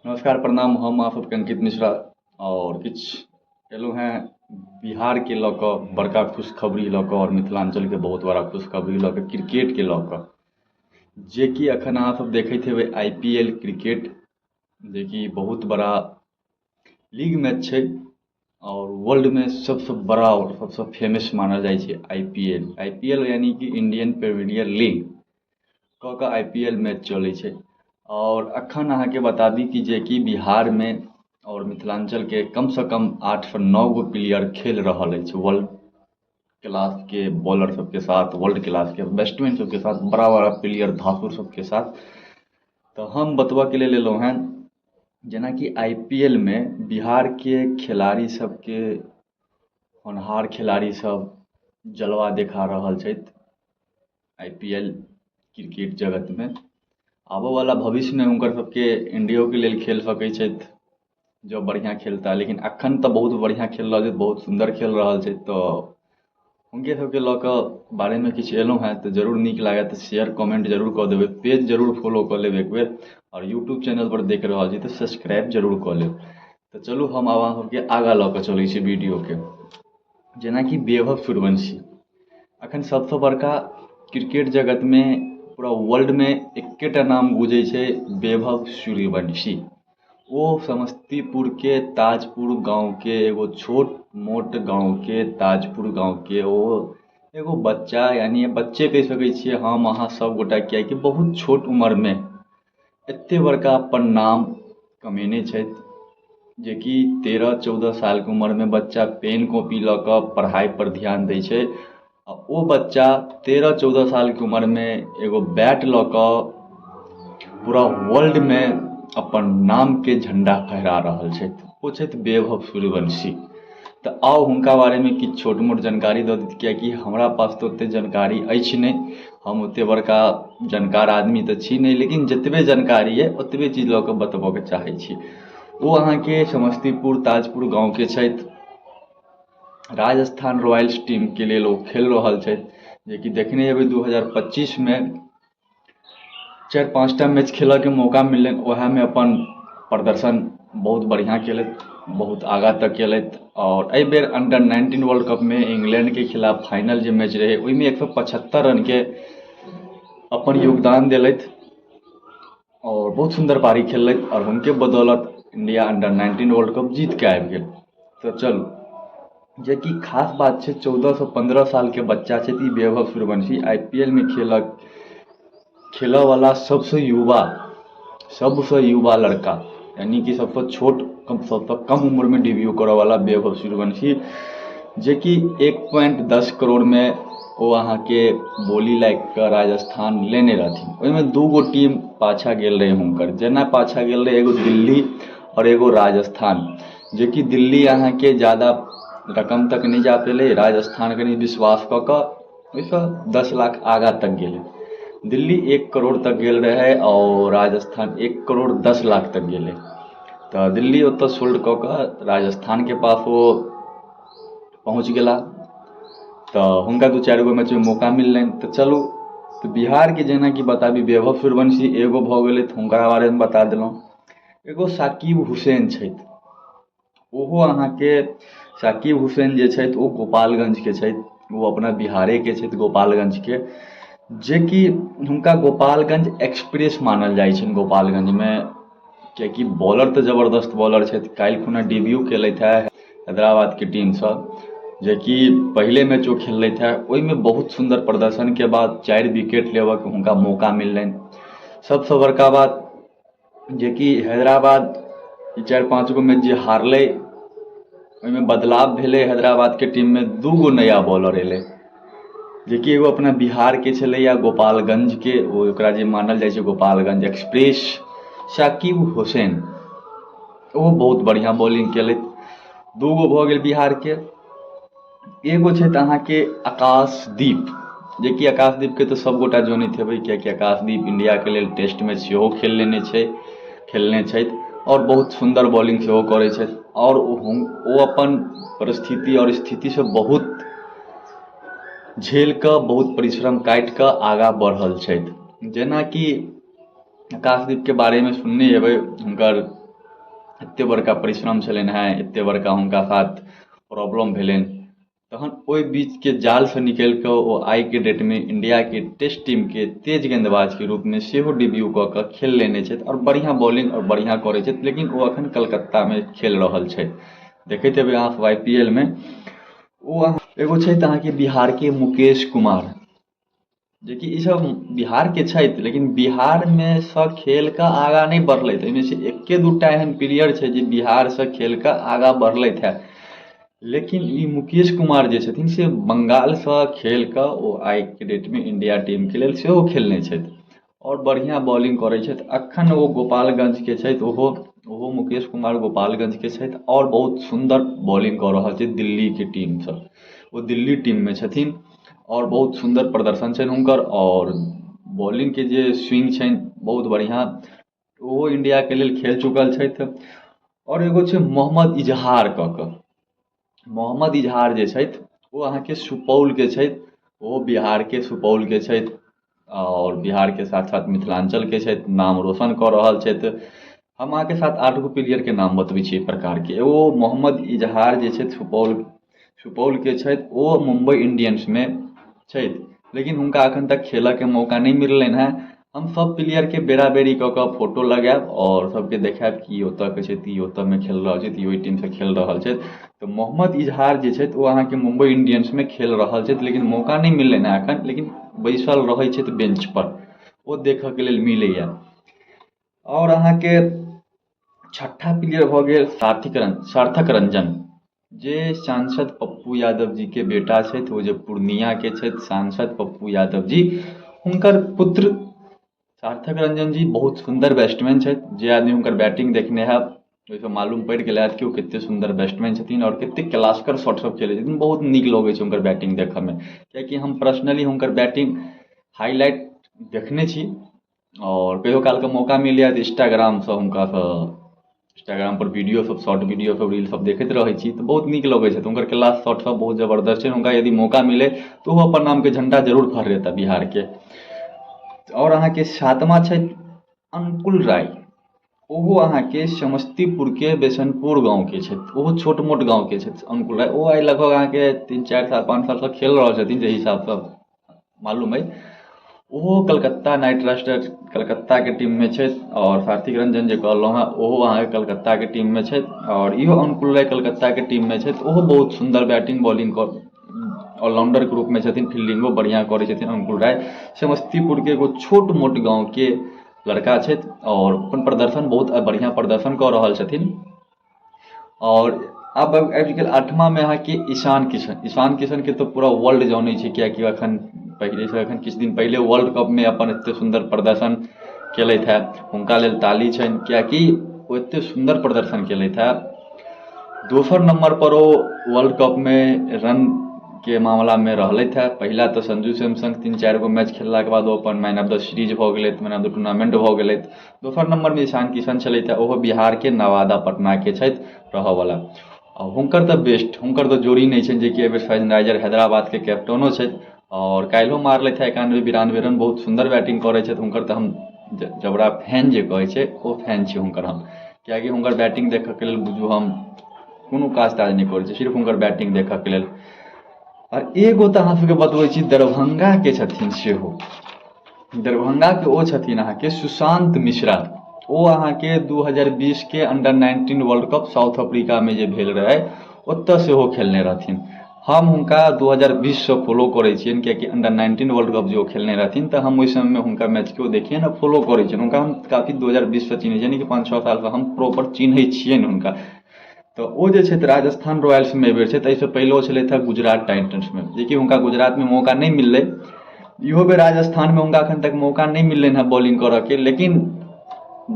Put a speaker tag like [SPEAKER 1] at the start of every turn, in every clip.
[SPEAKER 1] नमस्कार प्रणाम, हम अहाँ सबके अंकित मिश्रा आओर किछु एलहुँ हेँ बिहारके लऽ कऽ बड़का खुशखबरी लऽ कऽ आओर मिथिलाञ्चलके बहुत बड़ा खुशखबरी लऽ कऽ क्रिकेटके लऽ कऽ, जेकि एखन अहाँ सब देखैत हेबै I P L cricket, जेकि बहुत बड़ा लीग मैच छै आओर वर्ल्डमे सबसँ बड़ा आओर सबसँ फेमस मानल जाइ छै I P L. I P L यानि कि इंडियन प्रीमियर लीग कऽ कऽ I P L match चलै छै। आओर एखन अहाँके बता दी कि जेकि बिहारमे आओर मिथिलाञ्चलके कमसँ कम 8सँ 9 गो प्लेयर खेल रहल अछि वर्ल्ड क्लासके बॉलर सबके साथ, वर्ल्ड क्लासके बैट्समैन सबके साथ, बड़ा बड़ा प्लेयर धासुर सबके साथ। तऽ हम बतबऽके लेल एलहुँ हेँ जेनाकि I P L मे बिहारके खेलाड़ी सबके होनहार खेलाड़ी सब जलवा देखा रहल छथि I P L cricket जगतमे। आबऽवला भविष्यमे हुनकर सबके इंडियोके लेल खेल सकै छथि जँ बढ़िआँ खेलता, लेकिन एखन तऽ बहुत बढ़िआँ खेल रहल छथि, बहुत सुन्दर खेल रहल छथि। तऽ हुनके सबके लऽ कऽ बारेमे किछु एलहुँ हेँ, तऽ जरूर नीक लागत तऽ शेयर कमेंट जरूर कऽ देबै, पेज जरूर फॉलो कऽ लेब एक बेर, आओर यूट्यूब चैनलपर देख रहल छी तऽ सब्सक्राइब जरूर कऽ लेब। तऽ चलू हम आब अहाँ सबके आगाँ लऽ कऽ चलै छी वीडियोके। जेनाकि वैभव सूर्यवंशी एखन सबसँ बड़का क्रिकेट जगतमे पूरा वर्ल्डमे एकेटा नाम गूँजै छै, वैभव सूर्यवंशी। ओ समस्तीपुरके ताजपुर गाँवके एगो छोट मोट गाँवके ताजपुर गाँवके ओ एगो बच्चा, यानि बच्चे कहि सकै छियै हम अहाँ सब गोटा, किएकि बहुत छोट उमरमे एते बड़का अपन नाम कमेने छथि, जेकि 13-14 सालके उमरमे बच्चा पेन कॉपी लऽ कऽ पढ़ाइपर ध्यान दै छै आ ओ बच्चा 13-14 सालके उमरमे एगो बैट लऽ कऽ पूरा वर्ल्डमे अपन नामके झण्डा फहरा रहल छथि। ओ छथि वैभव सूर्यवंशी। तऽ आउ हुनका बारेमे किछु छोट मोट जानकारी दऽ दी, किएकि हमरा पास तऽ ओतेक जानकारी अछि नहि, हम ओतेक बड़का जानकार आदमी तऽ छी नहि, लेकिन जतबे जानकारी अइ ओतबे चीज लऽ कऽ बतबऽके चाहै छी। ओ अहाँके समस्तीपुर ताजपुर गाँवके छथि। राजस्थान रॉयल्स टीमके लेल ओ खेल रहल छथि, जेकि देखने हेबै 2025मे 4-5टा मैच खेलऽके मौका मिललनि, उएहमे अपन प्रदर्शन बहुत बढ़िआँ केलथि, बहुत आगाँ तक केलथि। आओर एहिबेर अंडर 19 वर्ल्ड कपमे इंग्लैंडके खिलाफ फाइनल जे मैच रहै ओहिमे 175 रनके अपन योगदान देलथि आओर बहुत सुन्दर पारी खेललथि, आओर हुनके बदौलत इंडिया अंडर 19 वर्ल्ड कप जीत कऽ आबि गेल। तऽ चलू, जेकि खास बात छै, 14सँ 15 सालके बच्चा छथि ई Vaibhav Suryavanshi. I P L मे खेलक खेलऽवला सबसँ युवा, सबसँ युवा लड़का, यानि कि सबसँ छोट, सबसँ कम उम्रमे डेब्यू करऽवला वैभव सूर्यवंशी, जेकि 1.10 करोड़मे ओ अहाँके बोली लागि कऽ राजस्थान लेने रहथिन। ओहिमे 2 गो टीम पाछाँ गेल रहै हुनकर, जेना पाछाँ गेल रहै एगो दिल्ली आओर एगो राजस्थान, जेकि दिल्ली अहाँके जादा रकम तक नहि जा पेलै, राजस्थान कनि विश्वास कऽ कऽ ओहिसँ 10 लाख आगाँ तक गेलै। दिल्ली 1 करोड़ तक गेल रहै आओर राजस्थान 1 करोड़ 10 लाख तक गेलै। तऽ दिल्ली ओतऽ सोल्ड कऽ कऽ राजस्थानके पास ओ पहुँच गेला, तऽ हुनका 2-4 गो मैचमे मौका मिललनि। तऽ चलू, तऽ बिहारके जेनाकि बताबी, वैभव सूर्यवंशी एगो भऽ गेलै तऽ हुनका बारेमे बता देलहुँ। एगो साकिब हुसैन छथि, ओहो अहाँके साकिब हुसैन जे छथि ओ गोपालगंजके छथि, ओ अपना बिहारेके छथि गोपालगंजके, जेकि हुनका गोपालगंज एक्सप्रेस मानल जाइ छनि गोपालगंजमे, किएकि बॉलर तऽ जबरदस्त बॉलर छथि। काल्हि खुना डेब्यू केलथि हे हैदराबादके टीमसँ, जेकि पहिले मैच ओ खेललथि हे, ओहिमे बहुत सुन्दर प्रदर्शनके बाद 4 विकेट लेबऽके हुनका मौका मिललनि। सबसँ बड़का बात जेकि हैदराबाद ई 4-5 गो मैच जे हारलै ओहिमे बदलाव भेलै हैदराबादके टीममे, 2 गो नया बॉलर एलै, जेकि एगो अपना बिहारके छलैए गोपालगंजके, ओ ओकरा जे मानल जाइ छै गोपालगंज एक्सप्रेस साकिब हुसैन, ओहो बहुत बढ़िआँ बॉलिंग केलथि। 2 गो भऽ गेल बिहारके। एगो छथि अहाँके आकाशदीप, जेकि आकाशदीपके तऽ सभगोटा जनैत हेबै, किएकि आकाशदीप इण्डियाके लेल टेस्ट मैच सेहो खेल लेने छै, खेलने छथि आओर बहुत सुन्दर बॉलिंग सेहो करै छथि। आओर ओ अपन परिस्थिति आओर स्थितिसँ बहुत झेल कऽ, बहुत परिश्रम काटि कऽ आगाँ बढ़ल छथि। जेनाकि आकाशदीपके बारेमे सुनने हेबै, हुनकर एतेक बड़का परिश्रम छलनि हेँ, एतेक बड़का हुनका साथ प्रॉब्लम भेलनि, तहन ओहि बीचके जालसँ निकलि कऽ ओ आइके डेटमे इण्डियाके टेस्ट टीमके तेज गेंदबाजके रूपमे सेहो डेब्यू कऽ कऽ खेल लेने छथि आओर बढ़िआँ बॉलिंग आओर बढ़िआँ करै छथि। लेकिन ओ एखन कलकत्तामे खेल रहल छथि, देखैत हेबै अहाँ सब I P L मे। ओ एगो छथि अहाँके बिहारके मुकेश कुमार, जेकि ईसभ बिहारके छथि, लेकिन बिहारमे सँ खेल कऽ आगाँ नहि बढ़लथि। एहिमे से एक्के दू टा एहन प्लेयर छै जे बिहारसँ खेल कऽ आगाँ बढ़लथि हेँ, लेकिन ई मुकेश कुमार जे छथिन से बङ्गालसँ खेल कऽ ओ आइके डेटमे इण्डिया टीमके लेल सेहो खेलने छथि आओर बढ़िआँ बॉलिंग करै छथि। एखन ओ गोपालगञ्जके छथि, ओहो ओहो मुकेश कुमार गोपालगञ्जके छथि आओर बहुत सुन्दर बॉलिंग कऽ रहल छथि। दिल्लीके टीमसँ ओ दिल्ली टीममे छथिन आओर बहुत सुन्दर प्रदर्शन छनि हुनकर आओर बॉलिंगके जे स्विंग छनि बहुत बढ़िआँ। ओहो इण्डियाके लेल खेल चुकल छथि। आओर एगो छै मोहम्मद इजहार कऽ कऽ, मोहम्मद इजहार जे छथि ओ अहाँके सुपौलके छथि, ओहो बिहारके सुपौलके छथि आओर बिहारके साथ साथ मिथिलाञ्चलके छथि, नाम रोशन कऽ रहल छथि। हम अहाँके सात आठ गो प्लेयरके नाम बतबै छी एहि प्रकारके। एगो मोहम्मद इजहार जे छथि सुपौलके छथि, ओ मुम्बइ इण्डियन्समे छथि, लेकिन हुनका एखन तक खेलऽके मौका नहि मिललनि हेँ। हम सभ प्लेयरके बेरा बेरी कऽ कऽ फोटो लगायब आओर सभके देखायब कि ई ओतऽके छथि, ई ओतऽमे खेल रहल छथि, ई ओहि टीमसँ खेल रहल छथि। तऽ मोहम्मद इजहार जे छथि ओ अहाँके मुम्बइ इण्डियन्समे खेल रहल छथि, लेकिन मौका नहि मिललनि हेँ एखन, लेकिन बैसल रहै छथि बेंचपर, ओ देखऽके लेल मिलैए। आओर अहाँके छठा प्लेयर भऽ गेल सार्थक रंजन, जे सांसद पप्पू यादव जीके बेटा छथि। ओ जे पूर्णियाके छथि सांसद पप्पू यादव जी, हुनकर पुत्र सार्थक रंजन जी बहुत सुन्दर बैट्समैन छथि। जे आदमी हुनकर बैटिंग देखने हैब ओहिसँ मालूम पड़ि गेल हैत कि ओ कतेक सुन्दर बैट्समैन छथिन आओर कतेक क्लासिकल शॉट सब खेलै छथिन। बहुत नीक लगै छै हुनकर बैटिंग देखऽमे, किएकि हम पर्सनली हुनकर बैटिंग हाइलाइट देखने छी आओर कहियो कालके मौका मिलैए तऽ इन्स्टाग्रामसँ हुनकासँ इन्स्टाग्रामपर वीडियो सब, शॉर्ट वीडियो सब, रील सब देखैत रहै छी तऽ बहुत नीक लगै छै। तऽ हुनकर क्लास शॉट सब बहुत जबरदस्त छै। हुनका यदि मौका मिलै तऽ ओहो अपन नामके झण्डा जरूर फहरेता बिहारके। आओर अहाँके सातमा छै अंकुल राय, ओहो अहाँके समस्तीपुरके बेसनपुर गाँवके छथि, ओहो छोट मोट गाँवके छथि अंकुल राय। ओ आइ लगभग अहाँके 3 4 साल 5 सालसँ खेल रहल छथिन, जाहि हिसाबसँ मालूम अइ। ओहो कलकत्ता नाइट राइडर्स कलकत्ताके टीममे छथि आओर सार्थक रंजन जे कहलहुँ हेँ ओहो अहाँके कलकत्ताके टीममे छथि आओर इहो अंकुल राय कलकत्ताके टीममे छथि। ओहो बहुत सुन्दर बैटिंग बॉलिंग कऽ ऑलराउंडरके रूपमे छथिन, फील्डिंगो बढ़िआँ करै छथिन। अंकुल राय समस्तीपुरके एगो छोट मोट गाँवके लड़का छथि आओर अपन प्रदर्शन बहुत बढ़िआँ प्रदर्शन कऽ रहल छथिन। आओर आब आबि गेल आठमामे अहाँके ईशान किशन। ईशान किशनके तऽ पूरा वर्ल्ड जानै छै, किएकि एखन पहिलेसँ एखन किछु दिन पहिले वर्ल्ड कपमे अपन एतेक सुन्दर प्रदर्शन केलथि हेँ। हुनका लेल ताली छनि, किएकि ओ एतेक सुन्दर प्रदर्शन केलथि हेँ। दोसर नम्बरपर ओ वर्ल्ड कपमे रनके मामलामे रहलथि हेँ। पहिला तऽ संजू सैमसन 3 4 गो मैच खेललाके बाद ओ अपन मैन ऑफ the series भऽ गेलथि, मैन ऑफ the tournament भऽ गेलथि। दोसर नम्बरमे ईशान किशन छलथि हेँ, ओहो बिहारके नवादा पटनाके छथि रहऽवला। आओर हुनकर तऽ बेस्ट, हुनकर तऽ जोड़ी नहि छनि, जेकि एहिबेर सनराइजर हैदराबादके कैप्टनो छथि आओर काल्हिओ मारलथि हेँ 91 92 रन। बहुत सुन्दर बैटिंग करै छथि। हुनकर तऽ हम जबरा फैन जे कहै छै ओ फैन छी हुनकर हम, किएकि हुनकर बैटिंग देखऽके लेल बुझू हम कोनो काज ताज नहि करै छी, सिर्फ हुनकर बैटिंग देखऽके लेल। आओर एगो तऽ अहाँ सबके बतबै छी, दरभंगाके छथिन सेहो, दरभंगाके ओ छथिन अहाँके सुशान्त मिश्रा। ओ अहाँके 2020के अंडर 19 वर्ल्ड कप साउथ अफ्रीकामे जे भेल रहै ओतऽ सेहो खेलने रहथिन। हम हुनका 2020सँ फॉलो करै छियनि, किएकि अंडर 19 वर्ल्ड कप जे ओ खेलने रहथिन तऽ हम ओहि समयमे हुनकर मैचके ओ देखियनि आ फॉलो करै छियनि हुनका। हम काफी 2020सँ चिन्है छियनि, यानि 5 6 सालसँ हम प्रॉपर चिन्है छियनि हुनका। तऽ ओ जे छथि राजस्थान रॉयल्समे एहिबेर छथि, एहिसँ पहिलो छलथि हेँ गुजरात टाइटन्समे, जेकि हुनका गुजरातमे मौका नहि मिललै। इहो बेर राजस्थानमे हुनका एखन तक मौका नहि मिललनि हेँ बॉलिंग करयके, लेकिन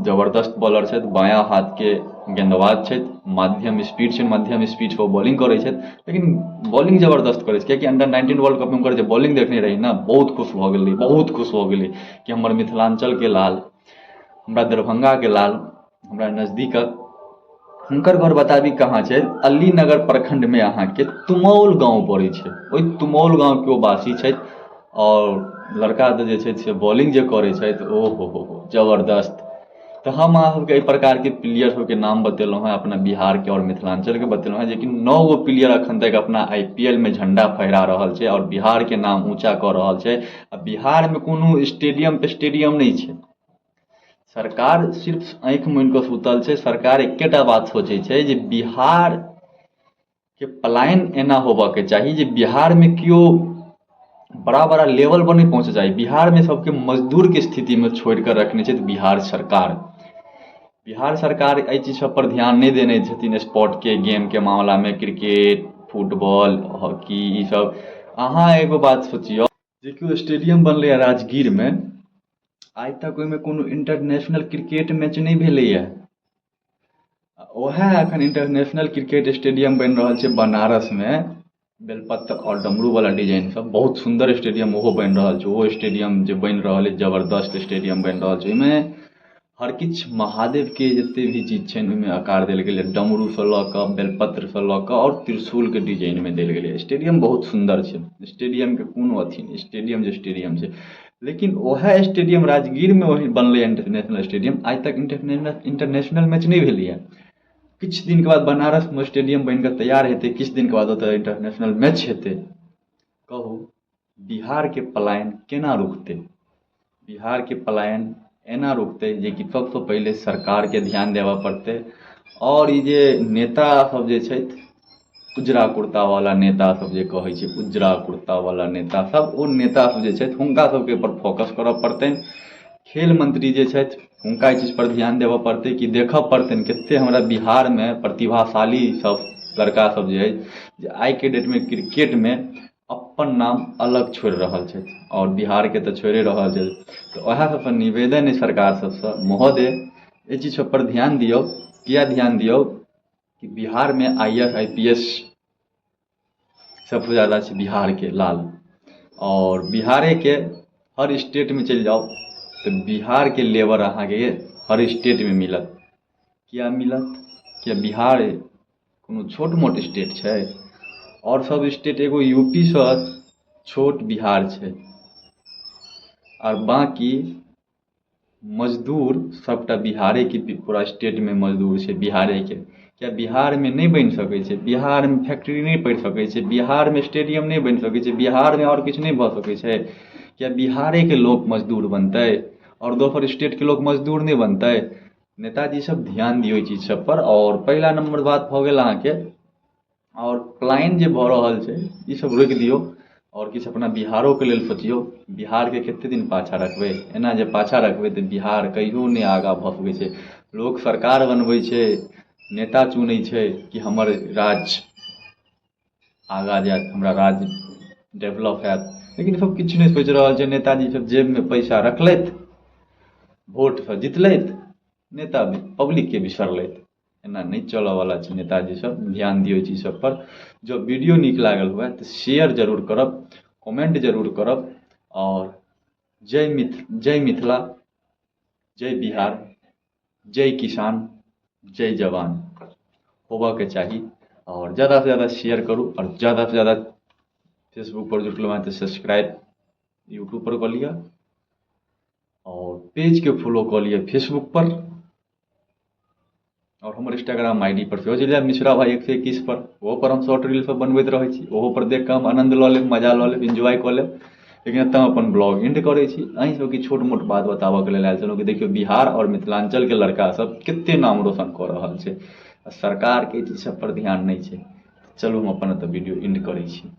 [SPEAKER 1] जबरदस्त बॉलर छथि, बायाँ हाथके गेंदबाज छथि, मध्यम स्पीड छै, मध्यम स्पीडसँ ओ बॉलिंग करै छथि, लेकिन बॉलिंग जबरदस्त करै छथि। किएकि अंडर 19 वर्ल्ड कपमे हुनकर जे बॉलिंग देखने रही ने, बहुत खुश भऽ गेल रही, बहुत खुश भऽ गेली कि हमर मिथिलाञ्चलके लाल, हमरा दरभंगाके लाल, हमरा नजदीकक। हुनकर घर बताबी कहाँ छै? अली नगर प्रखण्डमे अहाँके तुमौल गाँव पड़ै छै, ओहि तुमौल गाँवके ओ वासी छथि। आओर लड़का तऽ जे छै से बॉलिंग जे करै छथि, ओ हो हो हो जबरदस्त। तऽ हम अहाँ सबके एहि प्रकारके प्लेयर सबके नाम बतेलहुँ हेँ अपना बिहारके आओर मिथिलाञ्चलके बतेलहुँ हेँ, जेकि 9 गो प्लेयर अखन तक अपना I P L मे झण्डा फहरा रहल छै आओर बिहारके नाम ऊँचा कऽ रहल छै। आ बिहारमे कोनो स्टेडियम स्टेडियम नहि छै। सरकार सिर्फ आँखि मुनि कऽ सुतल छै। सरकार एकेटा बात सोचै छै जे बिहारके पलायन एना होबऽके चाही जे बिहारमे केओ बड़ा बड़ा लेवलपर नहि पहुँचऽ चाही। बिहारमे सबके मजदूरके स्थितिमे छोड़ि कऽ रखने छथि बिहार सरकार। बिहार सरकार एहि चीज सबपर ध्यान नहि देने छथिन। स्पोर्टके गेमके मामलामे क्रिकेट, फुटबॉल, हॉकी, ई सब। अहाँ एगो बात सोचियौ जे केओ स्टेडियम बनलैए राजगीरमे, आइ तक ओहिमे कोनो इंटरनेशनल क्रिकेट मैच नहि भेलैए। उएह एखन इंटरनेशनल क्रिकेट स्टेडियम बनि रहल छै बनारसमे, बेलपत्र आओर डमरूवला डिजाइनसँ बहुत सुन्दर स्टेडियम ओहो बनि रहल छै। ओहो स्टेडियम जे बनि रहल अछि, जबरदस्त स्टेडियम बनि रहल छै। ओहिमे हर किछु महादेवके जतेक भी चीज छनि ओहिमे आकार देल गेलै, डमरूसँ लऽ कऽ बेलपत्रसँ लऽ कऽ आओर त्रिशूलके डिजाइनमे देल गेलै। स्टेडियम बहुत सुन्दर छै, स्टेडियमके कोनो अथी नहि, स्टेडियम जे स्टेडियम छै। लेकिन वएह स्टेडियम राजगीरमे वही बनलै इंटरनेशनल स्टेडियम, आइ तक इंटरनेशनल मैच नहि भेलैए। किछु दिनके बाद बनारसमे स्टेडियम बनि कऽ तैयार हेतै, किछु दिनके बाद ओतऽ इंटरनेशनल मैच हेतै। कहू बिहारके पलायन केना रुकतै? बिहारके पलायन एना रुकतै जेकि सबसँ पहिले सरकारके ध्यान देबऽ पड़तै। आओर ई जे नेता सब जे छथि, उजरा कुर्तावला नेता सब जे कहै छै, उजरा कुर्तावला नेता सब, ओ नेता सब जे छथि हुनका सबके एहिपर फोकस करऽ पड़तनि। खेल मंत्री जे छथि हुनका एहि चीजपर ध्यान देबऽ पड़तै कि देखऽ पड़तनि कते हमरा बिहारमे प्रतिभाशाली सब लड़का सब जे अछि जे आइके डेटमे क्रिकेटमे अपन नाम अलग छोड़ि रहल छथि आओर बिहारके तऽ छोड़िए रहल छथि। तऽ उएह सभसँ निवेदन अइ सरकार सभसँ, महोदय एहि चीज सभपर ध्यान दियौ। किया ध्यान दियौ कि बिहारमे I S I P S सबसँ ज्यादा छै बिहारके लाल, आओर बिहारेके हर स्टेटमे चलि जाउ तऽ बिहारके लेबर अहाँके हर स्टेटमे मिलत। किया मिलत? किया बिहार कोनो छोट मोट स्टेट छै? आओर सब स्टेट एगो यू पी सँ छोट बिहार छै, आओर बाँकी मजदूर सबटा बिहारेके पूरा स्टेटमे मजदूर छै बिहारेके। किए बिहारमे नहि बनि सकै छै? बिहारमे फैक्ट्री नहि पड़ि सकै छै, बिहारमे स्टेडियम नहि बनि सकै छै, बिहारमे आओर किछु नहि भऽ सकै छै? किए बिहारेके लोक मजदूर बनतै आओर दोसर स्टेटके लोक मजदूर नहि बनतै? नेताजी सब ध्यान दियौ एहि चीज सबपर। आओर पहिला नम्बर बात भऽ गेल अहाँके, आओर पलायन जे भऽ रहल छै ई सब रोकि दियौ आओर किछु अपना बिहारोके लेल सोचियौ। बिहारके कते दिन पाछाँ रखबै? एना जे पाछाँ रखबै तऽ बिहार कहियो नहि आगाँ भऽ सकै छै। लोक सरकार बनबै छै, नेता चुनै छै कि हमर राज्य आगाँ जायत, हमरा राज्य डेवलप हैत, लेकिन सब किछु नहि सोचि रहल छै। नेताजी सब जेबमे पैसा रखलथि, वोटसँ जितलथि, नेता पब्लिकके बिसरलथि। एना नहि चलऽवला छै। नेताजी सब ध्यान दियौ एहि चीज सबपर। जँ वीडियो नीक लागल हुए तऽ शेयर जरूर करब, कमेंट जरूर करब, आओर जय मिथिला, जय बिहार, जय किसान, जय जवान होबऽके चाही। आओर ज्यादासँ ज्यादा शेयर करू, आओर ज्यादासँ ज्यादा फेसबुकपर जुटलहुँ हेँ तऽ सब्सक्राइब यूट्यूबपर कऽ लिअ, आओर पेजके फॉलो कऽ लिअ फेसबुकपर, आओर हमर इंस्टाग्राम I D पर सेहो चलि जायब, मिश्रा भाई 121 पर, ओहो पर हम शॉर्ट रील सब बनबैत रहै छी। ओहो पर देख कऽ हम आनन्द लऽ लेब, मजा लऽ लेब, एन्जॉय कऽ लेब। लेकिन एतऽ हम अपन ब्लॉग एंड करै छी। अहीं सबके छोट मोट बात बताबऽके लेल आयल छलहुँ कि देखियौ बिहार आओर मिथिलाञ्चलके लड़का सब कते नाम रोशन कऽ रहल छै आ सरकारके एहि चीज सब पर ध्यान नहि छै। चलू हम अपन एतऽ वीडियो एंड करै छी।